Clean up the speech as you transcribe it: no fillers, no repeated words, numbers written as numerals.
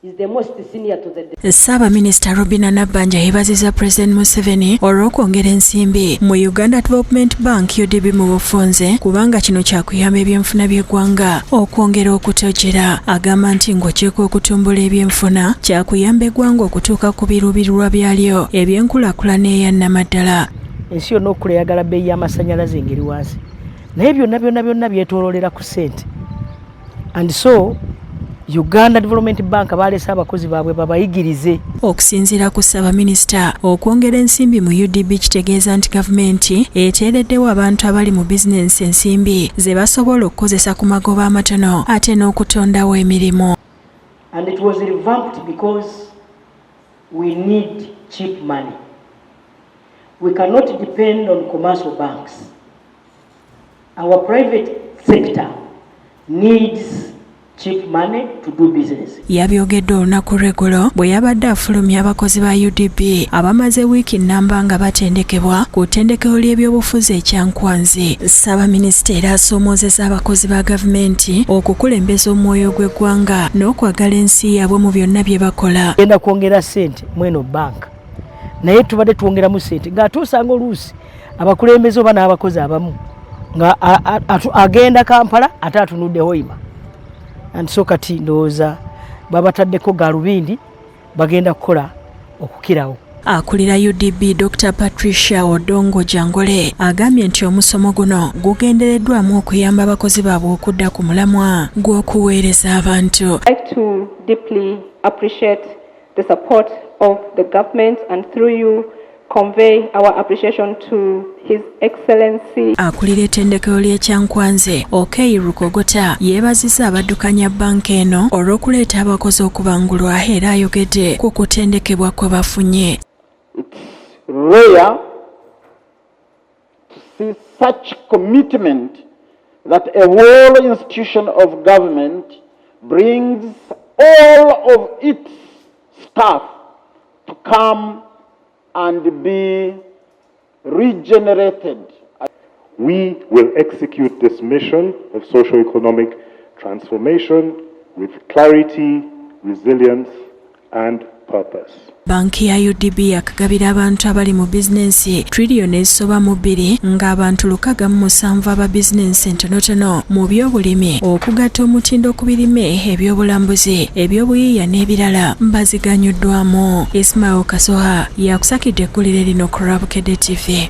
Is the most senior to the Ssaabaminisita Robinah Nabbanja yeebazizza Pulezidenti Museveni olw'okwongera ensimbi mu Uganda Development Bank, UDB mu bufunze, kubanga kino kyakuyamba ebyenfuna by'eggwanga okwongera okutojera. Agamba nti ng'ogyeko okutumbula ebyenfuna, kyakuyamba eggwanga okutuuka ku biruubirirwa byalyo ebyenkulaakulana eya nnamaddala. Ensi yonna okukula eyagala bbeeyi y'amasannyalaze ngeri wansi, naye byonna byonna byonna byetoololera ku ssente. And so Uganda Development Bank baleese abakozi baabwe babayigirize. Okusinziira ku ssaabaminisita, okwongera ensimbi mu UDB kitegeeza nti gavumenti eteereddewo abantu abali mu bizinensi ensimbi ze basobola okukozesa ku magoba amatono ate n'okutondawo emirimu. And it was revamped because we need cheap money. We cannot depend on commercial banks. Our private sector needs cheap money to do business. Yabyogedde olunaku lw'eggulo bwe yabadde afulumya abakozi ba UDB abamaze wiiki nnamba nga batendekebwa ku ttendekero ly'ebyobufuzi e Kyankwanzi. Ssaabaminisita era asoomoozeza abakozi ba gavumenti okukulembeza omwoyo gw'eggwanga n'okwagala ensi yaabwe mu byonna bye bakola. Genda kwongera ssente mweno banka, naye tubadde twongeramu ssente ng'ate osanga oluusi abakulembeze oba n'abakozi abamu nga agenda Kampala ate atunudde Hoima. And so kati ndowooza babataddeko galubindi, bagenda kukola okukirawo. Akulira UDB, Dr Patricia Odongo Jangole, agambye nti omusomo guno gugendereddwamu okuyamba abakozi baabwe okudda ku mulamwa gw'okuweereza abantu. I'd like to deeply appreciate the support of the government and through you convey our appreciation to His Excellency. Akulira ettendekero ly'e Kyankwanzi, Okei Rukogota, yeebazizza abaddukanya banka eno olw'okuleeta abakozi okubangulwa, era ayogedde ku kutendekebwa kwe bafunye. It's rare to see such commitment that a whole institution of government brings all of its staff to come and be regenerated. We will execute this mission of socio-economic transformation with clarity, resilience, and purpose. Banki ya UDB yakagabira abantu abali mu bizinensi triliyoni ezisoba mu 2, ng'abantu 67 aba bizinensi entonotono mu byobulimi, okugatta omutindo ku birime, ebyobulambuzi, ebyobuyiiya n'ebirala baziganyuddwamu. Ismail Kasoha yakusakidde eggulire lino ku Lwabukedde TV.